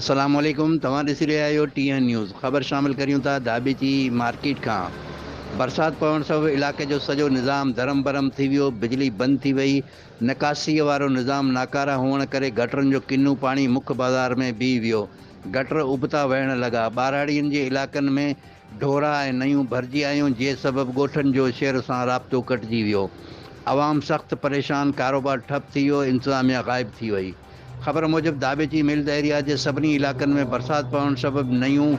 السلام عليڪم توهان ڏسي رهيا آهيو ٽي اين نيوز خبر شامل ڪريون ٿا ڌاٻيجي مارڪيٽ کان برسات پوڻ سبب علائقي جو سڄو نظام درهم برهم ٿي ويو بجلي بند ٿي وئي نڪاسيء وارو نظام ناڪاره هئڻ ڪري گٽرن جو ڪنو پاڻي مک بازار ۾ بيهي ويو گٽر ابتا وهڻ لڳا ٻهراڙين جي علائقن ۾ ڍورا ۽ نيون ڀرجي آيون جنهن سبب ڳوٺن جو شهر سان رابطو ڪٽجي ويو عوام سخت پريشان ڪاروبار ٺپ ٿي ويو انتظاميا غائب ٿي وئي. خبر موجب داٻيچي ملز ايريا جي سڀني علائقن ۾ برسات پوڻ سبب نيون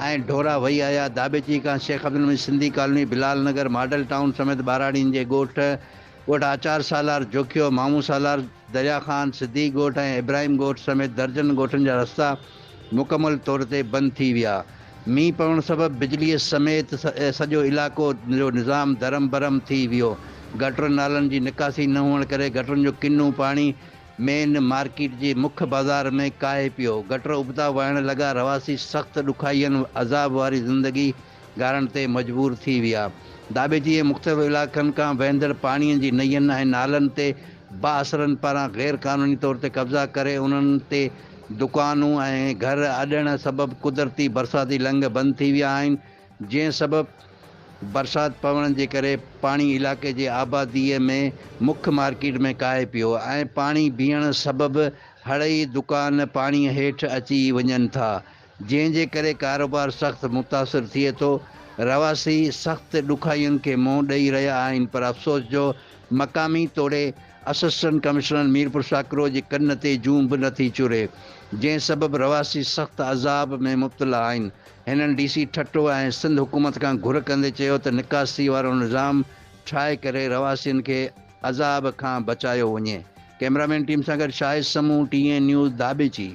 ۽ ڍورا وهي آيا، داٻيچي کان Sheikh Abdul Majeed Sindhi colony, Bilal Nagar, model town سميت ٻهراڙين جي ڳوٺ ڳوٺ آچار سالار، جوکيو، مامو سالار، دريا خان، صديق ڳوٺ ۽ ابراهيم ڳوٺ سميت درجن ڳوٺن جا رستا مڪمل طور تي بند ٿي ويا. مينهن پوڻ سبب بجليء سميت سڄو علائقو جو نظام درهم برهم ٿي ويو. گٽر نالن جي نڪاسي نه هئڻ ڪري گٽرن جو ڪنو پاڻي مين مارڪيٽ جي مک بازار ۾ ڪاهي پيو. گٽر ابتا وهڻ لڳا، رهواسي سخت ڏکائين عذاب واري زندگي گهارڻ تي مجبور ٿي ويا. داٻيجي ۽ مختلف علائقن کان وهندڙ پاڻي جي نئين ۽ نالن تي بااثرن پاران غير قانوني طور تي قبضا ڪري انهن تي دڪانون ۽ گهر اڏڻ سبب قدرتي برساتي لنگهه بند ٿي ويا آهن، جنهن سبب برسات پوڻ جي ڪري پاڻي علائقي جي آبادي ۾ مک مارڪيٽ ۾ ڪاهي پيو ۽ پاڻي بيهڻ سبب هڙئي دڪان پاڻي هيٺ اچي وڃن ٿا جنهن جي ڪري ڪاروبار سخت متاثر ٿئي ٿو رهواسي سخت ڏکائين کي منهن ڏئي رهيا آهن پر افسوس جو مقامي توڙي اسسٽنٽ ڪمشنر ميرپورساڪرو جي ڪن تي جون به نٿي چري جنهن سبب رهواسي سخت عذاب ۾ مبتلا آهن هنن ڊي سي ٺٽو ۽ سنڌ حڪومت کان گهر ڪندي چيو ته نڪاسي وارو نظام ٺاهي ڪري رهواسين کي عذاب کان بچايو وڃي. ڪئميرامين ٽيم سان گڏ Shahid Samoon, T N news, Dhabeji.